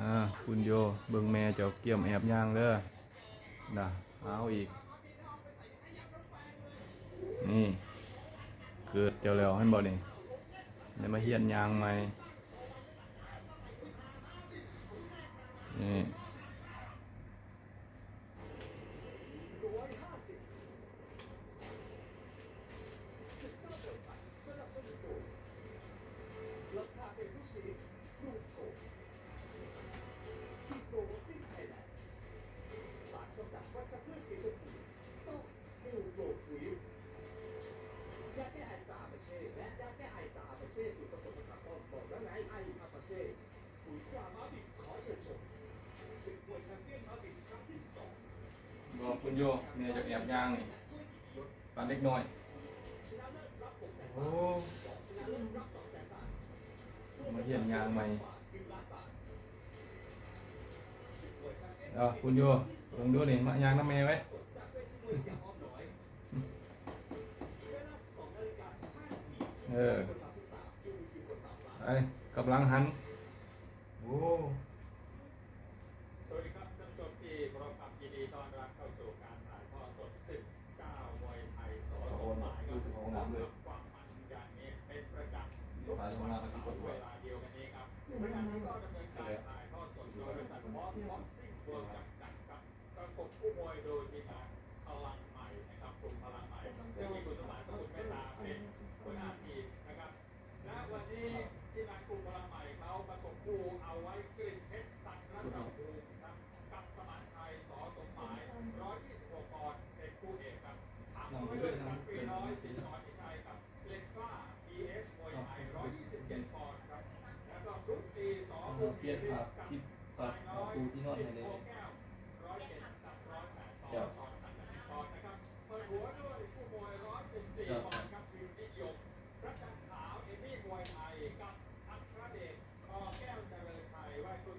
ອ່າ ຄຸນໂຍ ເບິ່ງແມ່ເຈົ້າກຽມແອບຍ່າງເດີ ນະ ເອົາອີກ ນີ້ ເກີດເຈົ້າແລ້ວ ເຫັນບໍ່ນີ້ ໄດ້ມາຮຽນຍ່າງໃໝ່ ນີ້. ບໍ່ ຄຸນໂຍ ແມ່ຈະແອບຍ່າງນີ້ ປານເດັກນ້ອຍ ໂອ້ ມາຮຽນຍ່າງໃໝ່ ເອົາ ຄຸນໂຍ ເບິ່ງດູນີ້ ມາຍ່າງນຳແມ່ໄວ້. ເອີ ໄປ ກັບຫຼັງຫັນ ໂອ້ ສະຫວັດດີຄັບທ່ານຜູ້ຊົມທີ່ເຄົາລົບ ຍິນດີຕ້ອນຮັບເຂົ້າສູ່ການຖ່າຍທອດສົດ ສິບເກົ້າ ມວຍໄທ ສ ສົມໝາຍ ກັບຄວາມມັນຢ່າງນີ້ເປັນປະຈຳທຸກວັນເສົາເວລາດຽວກັນນີ້ຄັບ. ຂະນະທີ່ກໍດຳເນີນການຖ່າຍທອດສົດໂດຍບໍລິສັດ Boss Boxing World ຈຳກັດ ປະກົບຄູ່ມວຍໂດຍທີມງານພະລັງໃໝ່ນະຄັບ ກຸ່ມພະລັງໃໝ່ ຊຶ່ງມີຄຸນສົມໝາຍ ສະກຸນເມດຕາ ເປັນຫົວໜ້າທີມນະຄັບ. ແລະ ວັນນີ້ທີມງານກຸ່ມພະລັງໃໝ່ເຂົາປະກົບຄູ່ເອົາໄວ້ ກຣິດເພັດ ສັນລັດຕະພູມ ກັບສະໝານໄຊ ສ ສົມໝາຍ ຮ້ອຍຊາວຫົກປອນ ເປັນຄູ່ເອກຄັບ. ຕາມມາດ້ວຍກັນ ປີນ້ອຍ ສິດສອນ ວິໄຊ ກັບ ເຫຼັກກ້າ ບີເອັສ ມວຍໄທ ຮ້ອຍຊາວເຈັດປອນຄັບ ແລ້ວກໍບຣູສລີ ສ ພົງສີ ກັບ ຊາຍນ້ອຍ ສິດໂພແກ້ວ ຮ້ອຍເຈັດ ກັບ ຮ້ອຍແປດປອນ ຕໍ່ນ້ຳໜັກສິບປອນນະຄັບ. ເປີດຫົວດ້ວຍຄູ່ມວຍ ຮ້ອຍສິບສີ່ປອນຄັບ ພິມນິຍົມ ພະຈັນຂາວ ເອມີ້ ມວຍໄທ ກັບ